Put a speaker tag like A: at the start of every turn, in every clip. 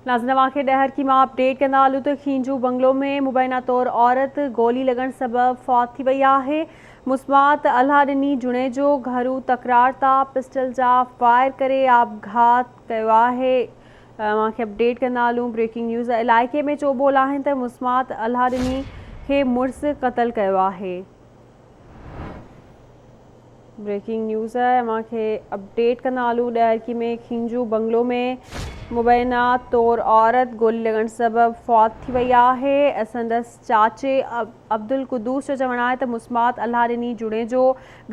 A: ناظرين اوهان کي ڏهرڪي مان اپڊيٽ ڪندا هلون ته کينجهو بنگلو ۾ مبينا طور عورت گولي لڳڻ سبب فوت ٿي وئي آهي مسمات الله ڏني جوڻيجو گهرو تڪرار تان پسٽل جا فائر ڪري آپگهات ڪيو آهي اوهان کي اپڊيٽ ڪندا هلون بريڪنگ نيوز علائقي ۾ چوٻول آهن ته مسمات الله ڏني کي مڙس قتل ڪيو آهي. بريڪنگ نيوز اوهان کي اپڊيٽ ڪندا هلون ڏهرڪي ۾ کينجو بنگلو ۾ مبينا طور عورت گولي لڳڻ سبب فوت ٿي وئي آهي سندس چاچي عبدالقدوس جو چوڻ آهي ته مسمات الله ڏني جوڻيجو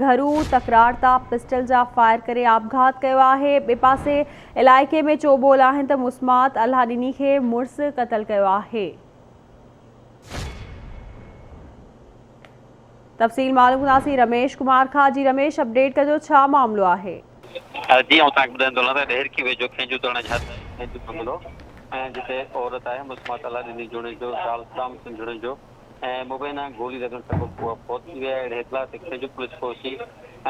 A: گهرو تڪرار تان پسٽل جا فائر ڪري آپگهات ڪيو آهي ٻئي پاسي علائقي ۾ چوٻول آهن ته مسمات الله ڏني کي مڙس قتل ڪيو آهي. تفصيل معلوم ڪنداسين رميش ڪمار کان جي رميش اپڊيٽ ڪجو ڇا معاملو آهي.
B: جي آئون توهان کي ٻڌائيندو هلان ته ڏهرڪي ويجهو کينجهو ترڻ جي حد آهي کينجهو بنگلو ۽ جتي عورت آهي مسمات الله ڏني جوڻيجو زال صدام حسين جوڻيجو ۽ مبينا گولي لڳڻ سبب اها فوت ٿي وئي آهي اهڙي اطلاع تي کينجهو پوليس پهچي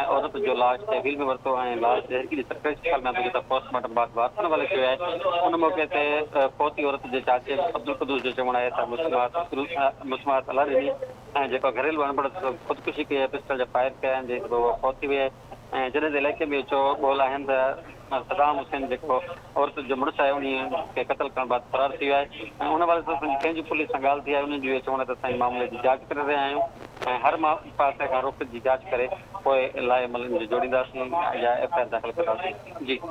B: ۽ عورت جو لاش تحويل ۾ ورتو ۽ لاش ڏهرڪي جي سرڪاري اسپتال ۾ آندو جتان پوسٽ مارٽم بعد وارثن حوالي ڪيو ويو آهي ان موقعي تي فوتي عورت جي چاچي عبدالقدوس جو چوڻ آهي ته مسمات مسمات الله ڏني ۽ جيڪو گهريلو اڻبڻت سبب خودڪشي ڪئي آهي، پسٽل جا فائر ڪيا آهن، جنهن سبب اها فوت ٿي وئي آهي ۽ جڏهن ته علائقي ۾ اهو چئو ٻول آهن ته صدام حسين جيڪو عورت جو مڙس آهي انهي کي قتل ڪرڻ بعد فرار ٿي ويو آهي ۽ ان حوالي سان اسان جي ڪنهن جي پوليس سان ڳالهه ٿي آهي انهن جو اهو چوڻ آهي ته اسان ان معاملي جي جاچ ڪري رهيا آهيون ۽ هر پاسي کان رخ جي جاچ ڪري پوء لاء عمل ان جو جوڙينداسين يا ايف I R داخل ڪنداسين جي.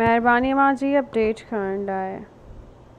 A: مهرباني اوهان جي اپڊيٽ ڪرڻ لاء.